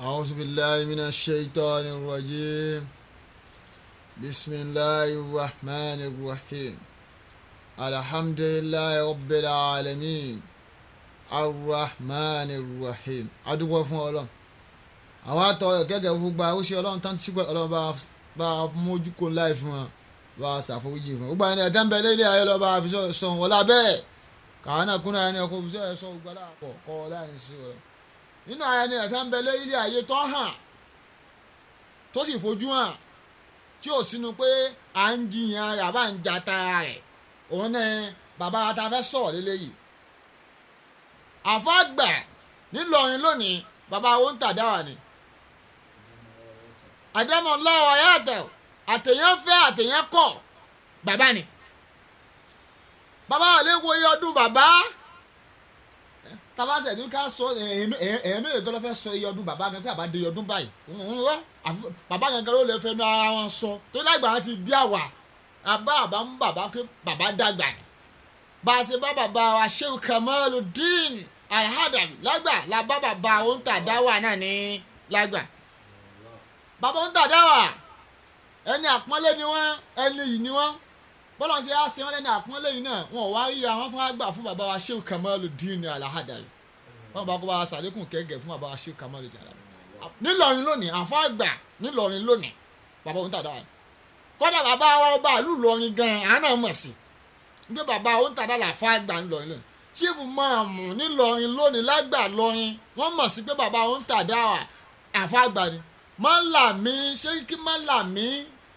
أعوذ بالله من الشيطان الرجيم. بسم الله الرحمن الرحيم. الحمد لله رب العالمين الرحمن الرحيم. Adúgbò fún Ọlọ́run, àwọn àtọ gẹ́gẹ́ gbogbo àwòṣe Ọlọ́run tán sípò. Ọlọ́run bá mójú kó láì fún wọn, bá a ṣàforíjì fún wọn. Gbogbo àwọn ẹ̀dá ń bẹ lé ayé lọ́ba àfi sọ wọn lábẹ́ kàwọn náà kúnra ẹni ọkọ̀ òfìsọ́ ẹ̀ sọ gbogbo aláàpọ̀ kọ́ ọ láàrin sí ọ̀rọ̀ nínú àwọn ẹni ẹ̀dá ń bẹ lé ilé ayé tó hàn, tó sì fojú hàn, tí ò sínú pé à ń jiyàn rẹ̀ àbá ń jata rẹ̀. Òun náà bàbá ta fẹ́ sọ̀rọ̀ lélẹ́yìí, àfàgbà nílọrin lónìí, bàbá wo ń tàdáwà ni àdámọ̀ lọ́wọ́ ayáàtọ̀ àtẹ̀yàn fẹ́ àtẹ̀yàn kọ̀ bàbá ni. Bàbá wà lè wo iye ọdún bàbá tabasẹ̀ ní ká sọ èèyàn mélòó gan ló fẹ́ sọ iye ọdún bàbá gan pé bàbá dé iye ọdún báyìí ń lọ. Bàbá gan gan ló lè fẹ́ nu ara wọn sọ tó lágbà wọn ti bí àwà àbá àbá ń bàbá pé bàbá dàgbà ni. Bá a ṣe bá bàbá wa Sheikh Kamaluddin Al-Hadawi lágbà la bá bàbá òǹtàdáwà náà ní lágbà. Bàbá òǹtàdáwà, ẹni àpọ́nlé ni wọ́n, ẹni yìí ni wọ́n. Bọ́lá ṣe á ṣe wọ́n lẹ́ni àpọ́nlé yìí náà, wọn ò wá rí àwọn fún àgbà fún bàbá wa Sheikh Kamaluddin Al-Hadawi. Wọn bá kó bá wa ṣàlékún kẹ́gẹ́ fún bàbá wa Sheikh Kamaluddin Al-Hadawi nílọrin lónìí, àfa àgbà nílọrin lónìí, bàbá òǹtàdáwà. Kọ́dà bàbá wa ọba ìlú Ìlọrin gan-an àná mọ̀ sí gbé bàbá òǹtàdá làfa àgbà ńlọrin lónìí. Chief mọ̀ọ́mù nílọrin lónìí lágbà lọrin, wọ́n mọ̀ sí pé bàbá òǹtàdá àfa àgbà ni. Mọ́làmí ṣéńkí mọ́làmí,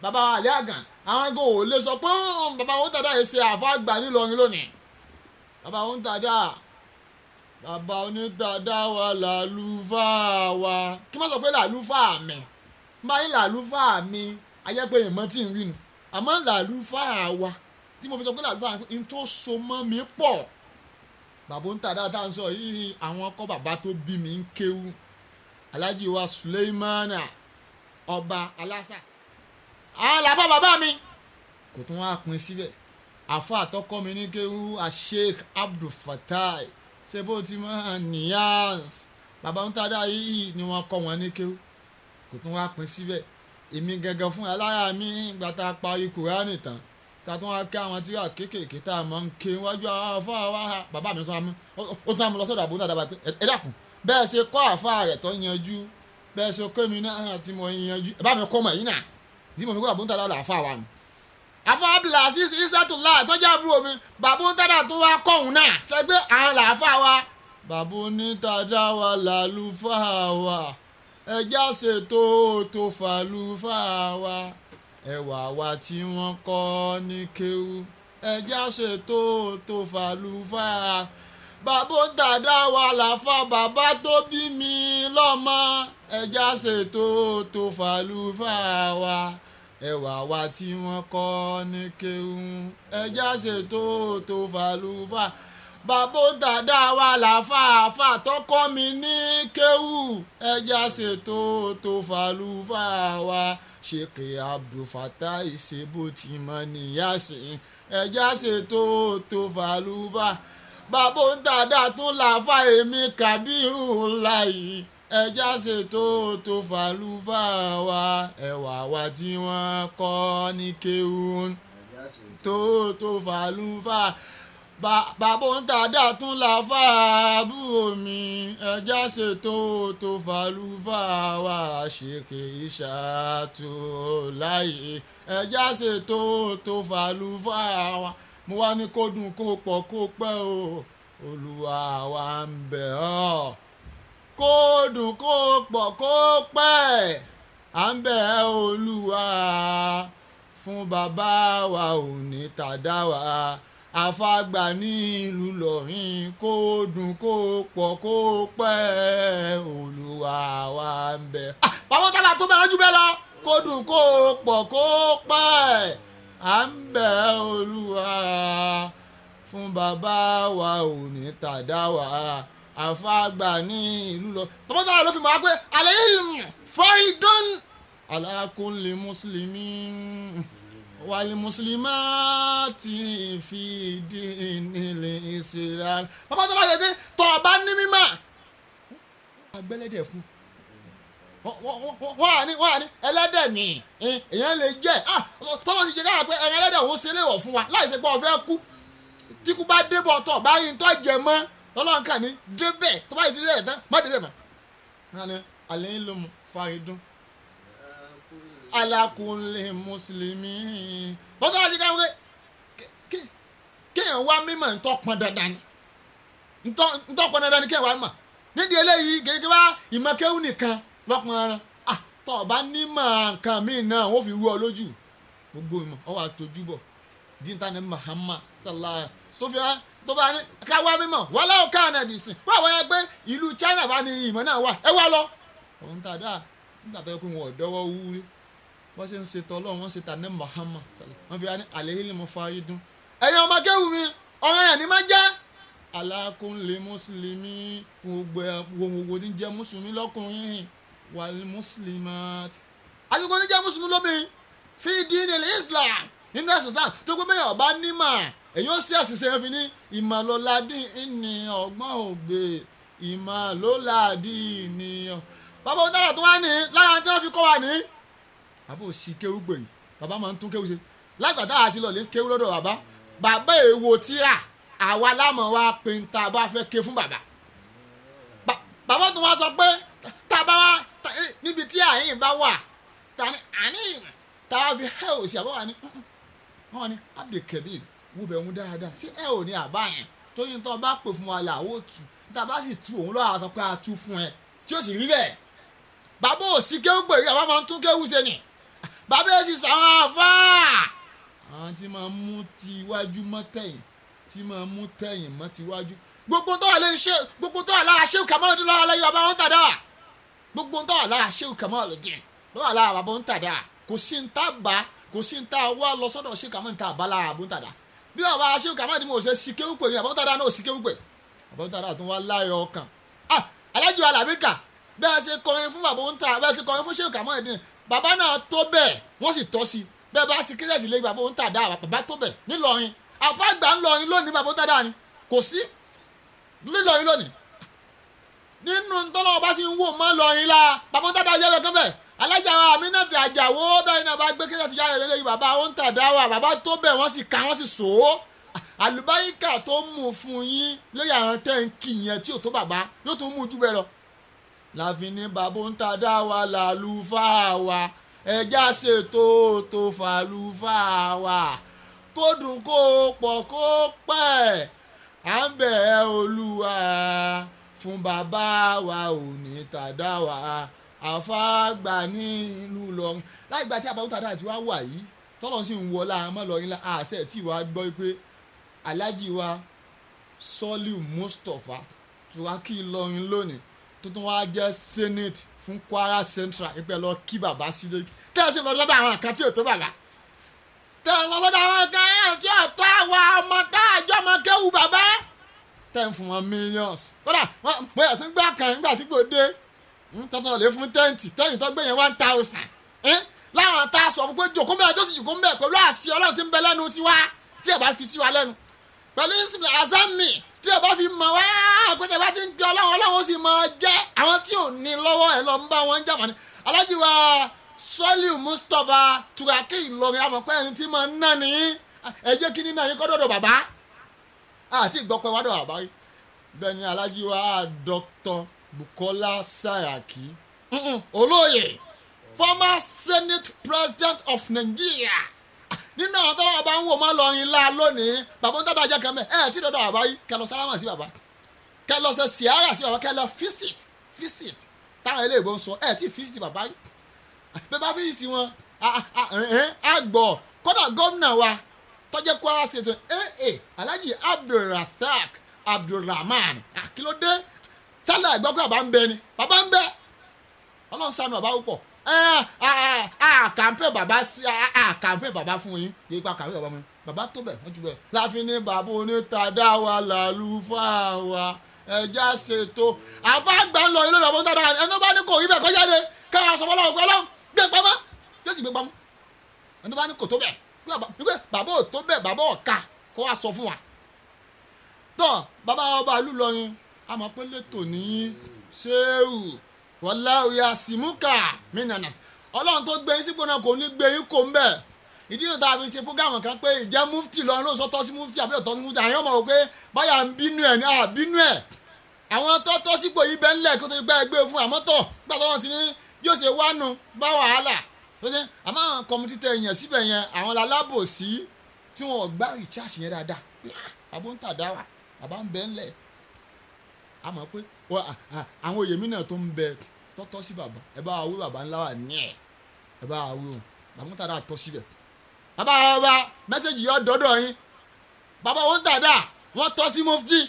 bàbá àlẹ́ àgàn, àwọn ago ò lè sọ pé bàbá òǹtàdá yìí ṣe àfa àgbà nílọrin lónìí. Bàbá òǹtàdá, bàbá onítàdá wa làlúfáà wa. Kí má sọ pé làlúfáà mi, má ní làlúfáà mi ayé pé ìmọ̀ tí ń rí nu, àmọ́ làlúfáà wa tí mo fi sọ pé làlúfáà mi n tó so mọ́ mi pọ̀. Bàbá òǹtàdá tá à ń sọ yìí, àwọn ọkọ bàbá tó bí mi ń kéwú, Alhaji wa Suleimana ọba alásà, àwọn làfà bàbá mi kò tún wá pin síbẹ̀. Àfọ àtọkọ mi ní kéwú, Sheikh Abdul Fatai ṣe bó ti máa níyàs, bàbá òǹtàdá yìí ni wọ́n kọ́ wọn ní kéwú. Kò tún wá pin síbẹ̀. Èmi gangan fún alára mi, ìgbà tá a parí Kùránì tán, ta tún wá ké àwọn tíra kéékèèké tá a máa ń ké wájú àwọn afọ wa, bàbá mi tún wá mú, ó tún wá mú lọ sọ́dọ̀ àbúrò náà pé ẹ dákun, bẹ́ẹ̀ ṣe kọ́ àfa rẹ̀ tó yanjú, bẹ́ẹ̀ ṣe kọ́ mi náà tí mo yanjú, ẹ bá mi kọ́ ọmọ yìí náà tí mo fi kọ́ àbúrò náà làáfà wa nù. Àfa Abdulaziz Isatullah tọ́jú àbúrò mi, bàbá òǹtàdà tó wá kọ́ òun náà ṣẹgbẹ́ àwọn làáfà wa. Bàbá onítàdá wa làlúfáà wa, ẹjá ṣètò tó fàlùfáà wa, ẹwà wa tí wọ́n kọ́ ní kéwú, ẹjá ṣètò tó fàlùfáà. Bàbá òǹtàdá wa làfà bàbá tó bí mi lọ́mọ, ẹjá ṣètò tó fàlùfáà wa, ẹwà wa tí wọ́n kọ́ ní kéwú, ẹjá ṣètò tó fàlùfáà. Bàbá òǹtàdá wa làfà àfà tọkọ mi ní kéwú, ẹjá ṣètò tó fàlùfáà wa. Sheikh Abdul Fatai ṣe bó ti mọ níyàsí, ẹjá ṣètò tó fàlùfáà. Bàbá òǹtàdá tún làfà èmi Kàbírù láyé, ẹjá ṣètò tó fàlùfáà wa, ẹwà wa tí wọ́n kọ́ ní kéwú tó tó fàlùfáà. Bàbá òǹtàdá tún làfà àbúrò mi, ẹjá ṣètò tó fàlùfáà wa. Sheikh Ìṣàtú láyé, ẹjá ṣètò tó fàlùfáà wa. Mo wá ní kó dùn kó pọ̀ kó pẹ́ o, Olúwa wa ń bẹ̀ ọ́. Kó dùn kó pọ̀ kó pẹ́, à ń bẹ̀ ẹ́ Olúwa fún bàbá wa òní tàdá wa, àfàgbà ní ìlú Ìlọrin. Kó dùn kó pọ̀ kó pẹ́, Olúwa wa ń bẹ̀. Bàbá tábà tó bẹ̀rẹ̀ jù bẹ́ẹ̀ lọ, kó dùn kó pọ̀ kó pẹ́, à ń bẹ̀ Olúwa fún bàbá wa òní tàdá wa, àfàgbà ní ìlú lọ. Bàbá tábà ló fi mọ̀ wá pé al-ilm faridun ala kulli muslimin wal muslimati fi dinil Islam. Bàbá tábà yẹ kí tọ́ ọ bá ní mímọ́ agbẹ́lẹ́dẹ̀ fún. Wọ́n à ní ẹlẹ́dẹ̀ ní èèyàn lè jẹ́ tọ́lọ́ ti jẹ́ káyà pé ẹran ẹlẹ́dẹ̀ òun ṣe léwọ̀ fún wa láì ṣe pé ó fẹ́ kú. Tíkú bá débọ̀ tọ̀ bá rí tó jẹ mọ́ tọ́lọ́ nǹkan ní débẹ̀ tó bá yìí ti rẹ̀ tán má débẹ̀ mọ́. Wọ́n ní alẹ́ ń lò mú faridun alákùnlé mùsùlùmí bọ́tọ́ láti ká wé kéèyàn wá mímọ̀ ntọ́ pọn dandan ni ntọ́ pọn dandan ni kéèyàn wá mọ̀ nídìí eléyìí kéèké wá ìmọ̀ kéwù nìkan lọ́pọn ara tọ́ ọ bá nímọ̀ nǹkan míì náà wọ́n fi wú ọ lójú gbogbo ìmọ̀ ọ wà tójú bọ̀ díntà ní Muhammad sallallahu tó fi hàn tó bá ní ká wá mímọ̀ wọ́n láwọn káà náà dì sí wọ́n àwọn yẹn pé ìlú China bá ní ìmọ̀ náà wà ẹ wá lọ. Òun tà dáa nígbà tó yẹ kó wọn ò dọ́wọ́ wúrí wọ́n ṣe ń ṣe tọ́lọ́ wọ́n ṣe tà ní Muhammad wọ́n fi wá ní àlẹ́ mo fa ayé dún. Ẹ̀yin ọmọ kéwù mi ọ̀rọ̀ yẹn ni máa jẹ́ alákùnlé mùsùlùmí fún gbogbo tí ń jẹ́ mùsùlùmí lọ́kùnrin wal muslimat àsìkò tí ń jẹ́ mùsùlùmí lóbìnrin fi dinil Islam nínú ẹ̀sìn Islam tó gbé bẹ́ẹ̀ ọba nímọ̀ èyí ó sì àṣìṣe fi ní ìmọ̀lọ́ládín ní ọgbọ́n ògbè ìmọ̀lọ́ládín ní ọ. Bàbá òun dára tó wá ní lára tí wọ́n fi kọ́ wa ní. Bàbá ò sí kéwú gbè yìí bàbá máa ń tún kéwú ṣe lágbàdá àti lọ́ọ̀lẹ́ kéwú lọ́dọ̀ bàbá bàbá èèwò tíra àwa lámọ̀ wa pé ń ta bá fẹ́ ké fún bàbá. Bàbá tó wá sọ pé tá a bá wá níbi tí àyìn bá wà ta ni àní tá a fi hẹ́ òsì àbọ̀ wà ní wọ́n ní Abdulkabir wo bẹ̀ ń dáadáa sí ẹ ò ní àbá yẹn tó yín tó bá pè fún wa là ó tù tá a bá sì tu òun lọ́wọ́ a sọ pé a tú fún ẹ tí ó sì rí bẹ́ẹ̀. Bàbá ò sí kéwú pè é bàbá máa ń tún kéwú ṣe ni bàbá ò sì sàwọn àfáà àwọn tí máa mú tiwájú mọ́ tẹ̀yìn tí máa mú tẹ̀yìn mọ́ tiwájú gbogbo tó wà lè ṣe gbogbo tó wà lára Shehu Kamaludeen lọ́wọ́ lẹ́yìn bàbá wọn tàdá gbogbo tó wà lára Shehu Kamaludeen lọ́wọ́ lára bàbá wọn tàdá kò sí ń tá bá kò sí ń tá wá lọ sọ́dọ̀ Shehu Kamaludeen tá bá lára bàbá wọn tàdá bí bàbá Shehu Kamaludeen mo ṣe sí kéwú pè ní bàbá wọn tàdá náà sí kéwú pè bàbá wọn tàdá tó wá láyọ̀ ọkàn ah Alhaji Alábíkà bẹ́ẹ̀ ṣe kọrin fún bàbá wọn tàdá bẹ́ẹ̀ ṣe kọrin fún Shehu Kamaludeen bàbá náà tó bẹ́ẹ̀ wọ́n sì tọ́ sí bẹ́ẹ̀ bá sí kílẹ̀sì lé bàbá wọn tàdá bàbá tó bẹ́ẹ̀ nílọrin àfàgbà ńlọrin lónìí bàbá wọn tàdá ni kò sí nílọrin lónìí nínú tọ́lọ́ ọba sì ń wò mọ́ lọrin la bàbá wọn tàdá yẹ́wẹ́ kán bẹ́ẹ̀ alájà wa Aminat Àjàwó bẹ́ẹ̀ náà bá gbé kílẹ̀sì jáde lélẹ́yìn bàbá wọn tàdá wa bàbá tó bẹ́ẹ̀ wọ́n sì ká wọ́n sì sòó àlùbáríkà tó mú fún yín lórí àwọn tẹ́ ń kì yẹn tí ò tó bàbá yóò tún mú jù bẹ́ẹ̀ lọ. Láfi ní bàbá ń tàdá wa làlùfáà wa ẹja ṣètò tó fàlùfáà wa kó dùn kó pọ̀ kó pẹ́ à ń bẹ̀ ẹ́ Olúwa fún bàbá wa ò ní tàdá wa àfàgbà nílùú Ìlọrin. Láì gbà tí àbá ń tàdá àti wá wà yìí tọ́lọ́ sì ń wọlá àmọ́ lọ́rin àṣẹ tí wàá gbọ́ pé Alhaji wa Soliu Mustapha Turaki Ìlọrin lónìí tuntun wa jẹ́ senate fún Kwara Central ìpẹ́ lọ kí bàbá sílé tẹ́sí lọ lọ́dọ̀ àwọn kan tí ò tó bàbá tẹ́sí lọ lọ́dọ̀ àwọn kan tí ò tó àwa ọmọ tá àjọ ọmọ kéwù bàbá tẹ́ ń fún wọn millions kódà mo yà tún gbà kan nígbà tí kò dé tọ́tọ́ lè fún tẹ́ǹtì tẹ́yìn tó gbé yẹn 1000 láwọn tá a sọ fún pé jòkó mẹ́rin tó sì jòkó mẹ́rin pẹ̀lú àṣì Ọlọ́run tí ń bẹ lẹ́nu tiwa tí ẹ bá fi sí wa lẹ́nu pẹ̀lú ìsìnkú azami tí ẹ bá fi mọ̀ wá pé tẹ bá ti ń jẹ Ọlọ́run Ọlọ́run ó sì máa jẹ́ àwọn tí ò ní lọ́wọ́ ẹ̀ lọ ń bá wọn jà wọ́n ni. Alhaji wa Soliu Mustapha Turaki Ìlọrin àmọ́ pé ẹni tí máa ń ná ní ẹ jẹ́ kí nínú ẹ̀yin kọ́ dọ̀dọ̀ bàbá àti ìgbọ́pẹ́ wá dọ̀ bàbá rí bẹ́ẹ̀ ni Alhaji wa Dr. Bukola Saraki olóyè former Senate President of Nigeria nínú àwọn tọ́lọ́wọ́ bá ń wò máa lọrin la lónìí bàbá ń dàda jẹ́ kan mẹ́ ẹ̀ tí dọ́dọ̀ bàbá yìí kẹ́ lọ sálámà sí bàbá kẹ́ lọ ṣe síárà sí bàbá kẹ́ lọ visit táwọn ilé ìbò ń sọ ẹ̀ tí visit bàbá yìí bẹ́ẹ̀ bá visit wọn á gbọ́ kódà gómìnà wa tó jẹ́ Kwara State Alhaji Abdulrasaq Abdulrahman akílódé sálẹ̀ àgbọ̀ pé bàbá ń bẹ ni bàbá ń bẹ Ọlọ́run ṣàánú bàbá púpọ̀ kàmpé bàbá sí kàmpé bàbá fún yín yìí pa kàmpé bàbá fún yín bàbá tó bẹ̀ wọ́n ju bẹ̀. Láfi ní bàbá onítàdá wa làlùfáà wa ẹja ṣètò àfàgbà ńlọ ilé ìlọ́mọ dáadáa ẹni tó bá ní kò rí bẹ́ẹ̀ kọjá de káwọn aṣọ fọlọ́wọ́ pé Ọlọ́run gbé pamọ́ tí ó sì gbé pamọ́ ẹni tó bá ní kò tó bẹ̀ pé bàbá ò tó bẹ̀ bàbá ò ká kó wá sọ fún wa. Tọ́ bàbá ọba ìlú Ìlọrin àmọ́ pé lẹ́tò ní ṣéwù Wallahu yasimuka minan nas. Ọlọ́run tó gbé yín sípò náà kò ní gbé yín kò ń bẹ̀. Ìdí náà tá a fi ṣe fúgàmù kan pé ìjẹ́ mufti lọ́run ló sọ tọ́ sí mufti àbí ọ̀tọ́ sí mufti, àyàn mọ̀ pé báyà ń bínú ẹ̀ ní à bínú ẹ̀. Àwọn tó tọ́ sípò yìí bẹ́ẹ̀ ńlẹ̀ kó tó ti gbẹ́ ẹgbẹ́ fún àmọ́tọ̀ gbà tó wọn ti ní bí ó ṣe wánu bá wàhálà tó ṣe. Àmọ́ àwọn kọmitì tẹ yẹn síbẹ̀ yẹn, àwọn alábòsí tí wọn ò gbá ìchásì yẹn dáadáa pé àbó ń tà dá wà, bàbá ń bẹ ńlẹ̀. A mọ̀ pé àwọn òye mi náà tó ń bẹ tọ́tọ́ sí bàbá, ẹ bá wa wí bàbá ńlá wà ní ẹ̀, ẹ bá wa wí o, bàbá ń tà dáa tọ́ síbẹ̀. Bàbá wa mẹ́sẹ̀gì yọ dọ́dọ̀ yín, bàbá wọn ń tà dáa, wọ́n tọ́ sí mufti.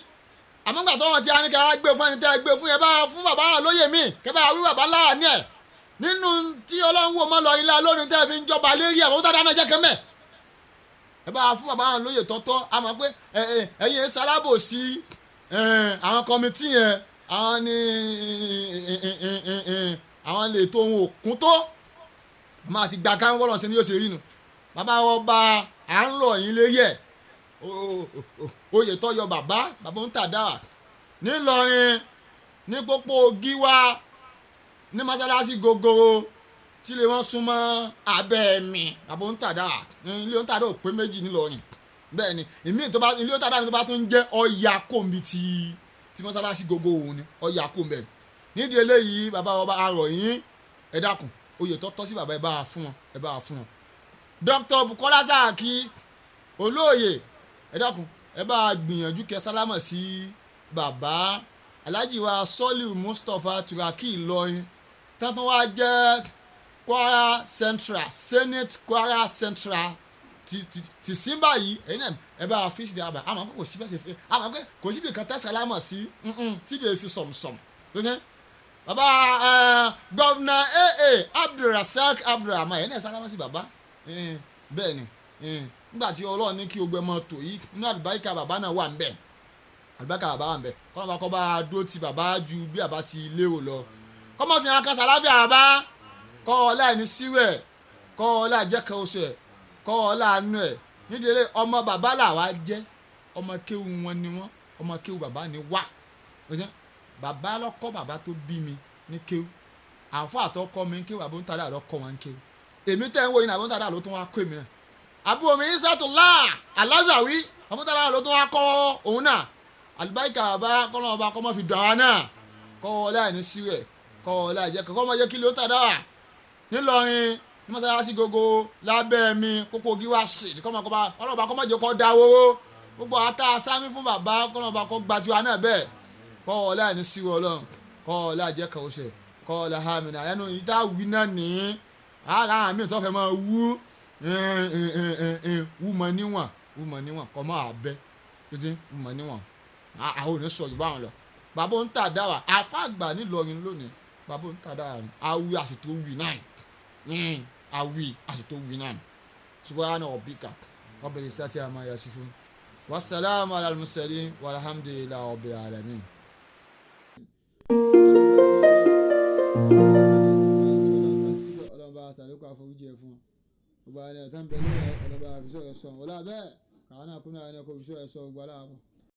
Àmọ́ gbà tó wọn ti á ní ká gbé fún ẹni tẹ́ ẹ gbé fún yẹn, bá fún bàbá wa lóye mi kẹ́ bá wí bàbá ńlá wà ní ẹ̀ nínú tí Ọlọ́run wò mọ́ lọ ilé lónìí tẹ́ ẹ fi ń jọba lérí ẹ̀, bàbá dáná jẹ́ kẹ́mẹ́ ẹ bá fún bàbá wọn lóye tọ́tọ́. A mọ̀ pé ẹ̀yin sálábòsí àwọn kọ́mítì yẹn, àwọn ní àwọn lè tó ohun òkun tó máa ti gba káwọn bọ́lọ̀ sí ni yóò ṣe rí nu. Bàbá ọba à ń rọ̀ yín lérí ẹ̀, oyè tó yọ bàbá bàbá ń tà dáwà nílọrin ní pópó gíwá ní mọ́sálásí gogoro tí lè wọ́n súnmọ́ abẹ́ mi, bàbá ń tà dáwà ilé ń tà dáwà ò pé méjì nílọrin. Bẹ́ẹ̀ ni ìmí tó bá ilé ń tà dáwà tó bá tún jẹ́ ọ̀yà kòmbi tí mọ́sálásí gogo òun ni ọ̀yà kòmbi ẹ̀. Nídìí eléyìí bàbá ọba arọ̀ yín, ẹ dákun, oyè tó tọ́ sí bàbá ẹ bá a fún wọn, ẹ bá a fún wọn. Dr. Bukola Saraki olóòyè, ẹ dákun, ẹ bá a gbìyànjú kẹ sálámà sí bàbá Alhaji wa Soliu Mustapha Turaki Ìlọrin tẹ́tún wá jẹ́ Kwara Central Senate, Kwara Central ti símbà yìí. Ẹ̀yin náà ẹ bá a fi sí àbá àmọ́ kò sí bẹ́ẹ̀ ṣe fi àmọ́ pé kò síbi kan tẹ́ sálámà sí tí bẹ́ẹ̀ sí sọ̀mùsọ̀mù tó ṣe. Bàbá gọ́vnà aa Abdulrasaq Abdulrahman, ẹ̀yin náà sálámà sí bàbá. Bẹ́ẹ̀ ni nígbà tí Ọlọ́run ní kí ogun ẹ mọ tò yìí nínú àlùbáríkà bàbá náà wà ń bẹ̀, àlùbáríkà bàbá wà ń bẹ̀. Kọ́nà bá kọ́ bá dúró ti bàbá ju bí bàbá ti lérò lọ, kọ́mọ fi hàn kan sàláfíà bàbá, kọ́ ọ láì ní síwẹ̀, kọ́ ọ láì jẹ́ kan oṣù ẹ̀, kọ́ ọ láàánú ẹ̀. Nídìí ọmọ bàbá làwa jẹ́, ọmọ kéwu wọn ni wọ́n, ọmọ kéwu bàbá ni wá. Bàbá lọ́kọ́ bàbá tó bí mi ní kéwu, àfọ àtọkọ mi ní kéwu, àbó ń tàdá lọ́kọ́ wọn ní kéwu, èmi tẹ́ ń wo yìí àbó ń tàdá ló tún wá kó èmi náà. Àbúrò mi Isatullah Alazawi, àbó ń tàdá ló tún wá kọ́ òun náà. Àlùbáríkà bàbá kọ́nà ọba kọ́ mọ́ fi dùn àwa náà, kọ́ ọ láì ní síwẹ̀, kọ́ ọ láì jẹ́ kọ́ mọ́ jẹ́ kí ló ń tàdá wà nílọrin ní mọ́sálásí gogo lábẹ́ mi kókó gíwá sí kọ́ mọ́ kọ́ bá ọlọ́ba kọ́ mọ́ jẹ́ kọ́ da wóró gbogbo ata sámi fún bàbá kọ́nà ọba kọ́ gba tiwa náà bẹ́ẹ̀, kọ́ ọ láì ní síwẹ̀ ọlọ́run, kọ́ ọ láì jẹ́ kàn oṣù kọ́ ọ láì hàmì náà ẹnu ìta wí náà ní ara àmì tó fẹ́ máa wú wú mọ níwọ̀n, wú mọ níwọ̀n kọ́ mọ́ àbẹ́ títí wú mọ níwọ̀n. Àwọn ò ní sọ yorùbá wọn lọ. Bàbá ń tà dáwà àfàgbà nílọrin lónìí, bàbá ń tà dáwà awi àsìtò wì náà, awi àsìtò wì náà. Subhana rabbika rabbil izzati amma yasifun wasalaamu ala al-mursalin walhamdulillahi rabbil alamin. Ọlọ́ba àṣàlékún àforíjì ẹ̀ fún gbogbo àwọn ẹ̀tàn bẹ̀rẹ̀ ọlọ́ba àfisọ́ ẹ̀ sọ wọlé abẹ́ kàwọn náà kúnlẹ̀ àwọn ẹ̀kọ́ àfisọ́ ẹ̀ sọ gbogbo aláàbọ̀.